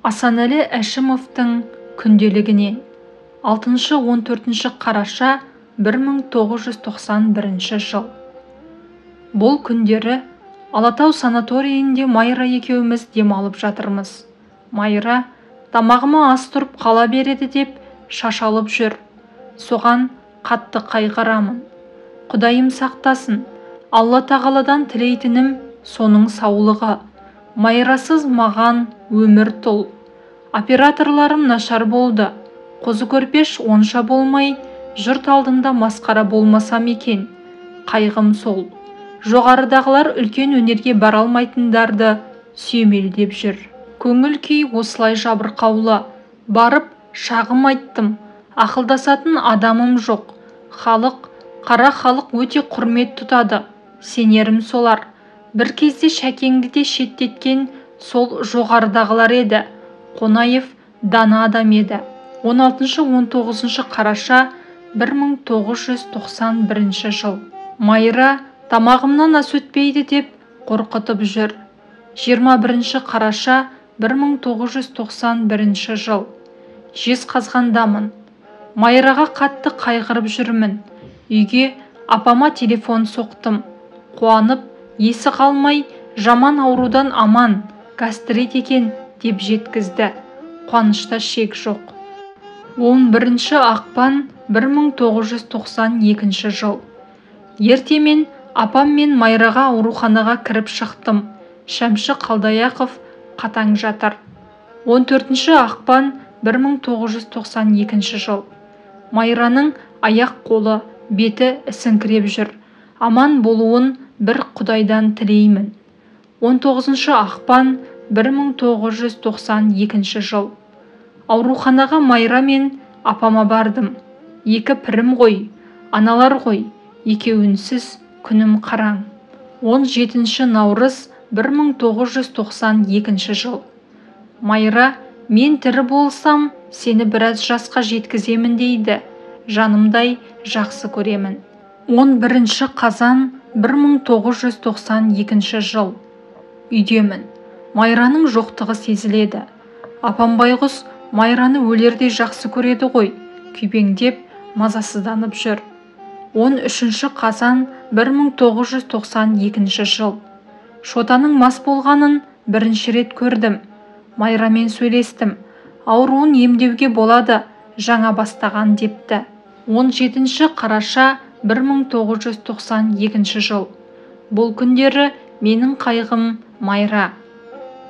Асанәлі Әшімовтың күнделігінен 6-14 қараша 1991 жыл. Бұл күндері Алатау санаторийінде Майра екеуміз демалып жатырмыз. Майра тамағыма ас тұрып қала береді деп шашалып жүр. Соған қатты қайғырамын. Құдайым сақтасын, Алла тағаладан тілейтінім соның саулығы. Майрасыз маған өмір тұл. Операторларым нашар болды. Қозы Көрпеш онша болмай, жұрт алдында масқара болмасам екен. Қайғым сол. Жоғарыдағылар үлкен өнерге бара алмайтындарды сүйемелдеп жүр. Көңіл күй осылай жабырқаулы. Барып шағым айттым. Ақылдасатын адамым жоқ. Халық, қара халық өте құрмет тұтады. Сенерім солар. Бір кезде Шәкеңді де шеттеткен сол жоғарыдағылар еді. Қонаев дана адам еді. 16-19 қараша 1991 жыл. Майра тамағымнан ас өтпейді деп қорқытып жүр. 21 қараша 1991 жыл. Жезқазғандамын. Майраға қатты қайғырып жүрмін. Үйге апама телефон соқтым. Қуанып, есі қалмай, жаман аурудан аман, гастрит екен деп жеткізді. Қуанышта шек жоқ. 11 ақпан 1992 жыл. Ертемен апам мен Майраға ауруханаға кіріп шықтым. Шәмші Қалдаяқов қатаң жатыр. 14 ақпан 1992 жыл. Майраның аяқ қолы, беті ісіңкіреп жүр. Аман болуын бір Құдайдан тілеймін. 19 ақпан 1992 жыл. Ауруханаға Майра мен апама бардым. Екі пірім ғой, аналар ғой, екеуінсіз күнім қараң. 17 наурыз 1992 жыл. Майра, мен тірі болсам, сені біраз жасқа жеткіземін дейді. Жанымдай жақсы көремін. 11 қазан 1992 жыл. Үйдемін. Майраның жоқтығы сезіледі. Апам байғұс Майраны өлердей жақсы көреді ғой, күйбеңдеп, мазасызданып жүр. 13 қазан 1992 жыл. Шотаның мас болғанын бірінші рет көрдім. Майрамен сөйлестім. Ауруын емдеуге болады, жаңа бастаған депті. 17 қараша 1992 жыл. Бұл күндері менің қайғым Майра.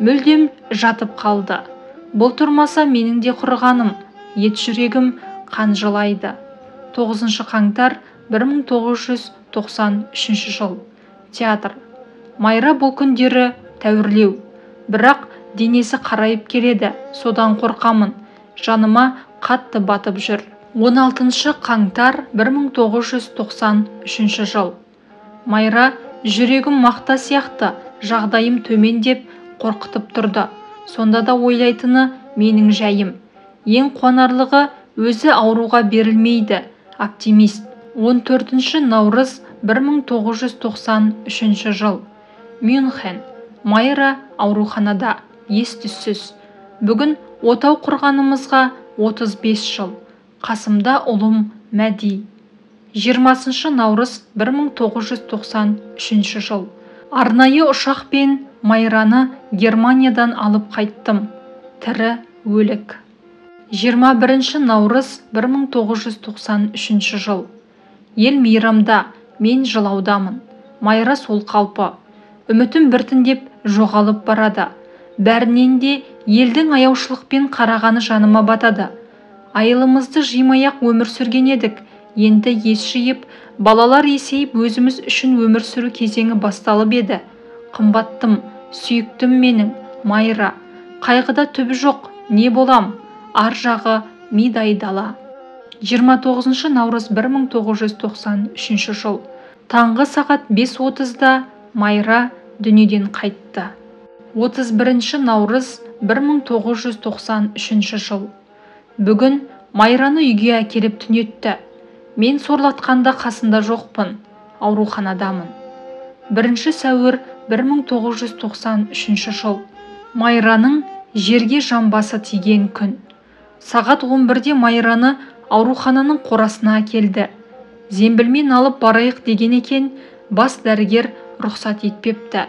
Мүлдем жатып қалды. Бұл тұрмаса менің де құрығаным, ет жүрегім қан жылайды. 9 қаңтар 1993 жыл. Театр. Майра бұл күндері тәуірлеу. Бірақ денесі қарайып келеді, содан қорқамын. Жаныма қатты батып жүр. 16 қаңтар 1993 жыл. Майра жүрегім мақта сияқты, жағдайым төмен деп қорқытып тұрды. Сонда да ойлайтыны менің жайым. Ең қуанарлығы өзі ауруға берілмейді, оптимист. 14 наурыз 1993 жыл. Мюнхен. Майра ауруханада, ес-түссіз. Бүгін отау құрғанымызға 35 жыл. Қасымда ұлым Мәди. 20 наурыз 1993 жыл. Арнайы ұшақпен Майраны Германиядан алып қайттым. Тірі өлік. 21 наурыз 1993 жыл. Ел мейрамда, мен жылаудамын. Майра сол қалпы. Үмітім біртіндеп жоғалып барады. Бәрінен де елдің аяушылықпен қарағаны жаныма батады. Айылымызды жимай-ақ өмір сүрген едік. Енді ес жиып, балалар есейіп өзіміз үшін өмір сүру кезеңі басталып еді. Қымбаттым, сүйіктім менің, Майра. Қайғыда түбі жоқ, не болам? Ар жағы мидай дала. 29 наурыз 1993 жыл. Таңғы сағат 5:30-да Майра дүниеден қайтты. 31 наурыз 1993 жыл. Бүгін Майраны үйге әкеліп түнетті. Мен сорлатқанда қасында жоқпын, ауруханадамын. 1 сәуір 1993 жыл. Майраның Жерге жамбасы тиген күн. Сағат 11-де Майраны аурухананың қорасына әкелді. Зембілмен алып барайық деген екен, бас дәрігер рұқсат етпепті.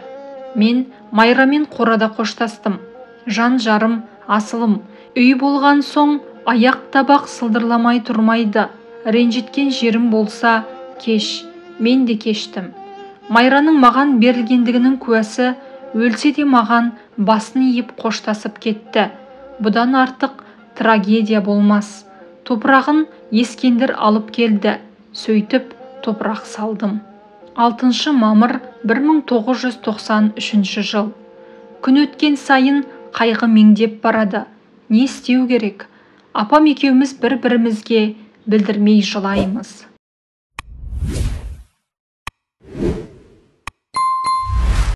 Мен Майрамен қорада қоштастым. Жан жарым, асылым, үй болған соң аяқ табақ сылдырламай тұрмайды. Ренжіткен жерім болса, кеш, мен де кештім. Майраның маған берілгендігінің куәсі, өлсе де маған басын иіп қоштасып кетті. Бұдан артық трагедия болмас. Топырағын Ескендір алып келді. Сөйтіп топырақ салдым. 6 мамыр 1993 жыл. Күн өткен сайын қайғы меңдеп барады. Не істеу керек? Апам екеуміз бір-бірімізге білдірмей жылаймыз.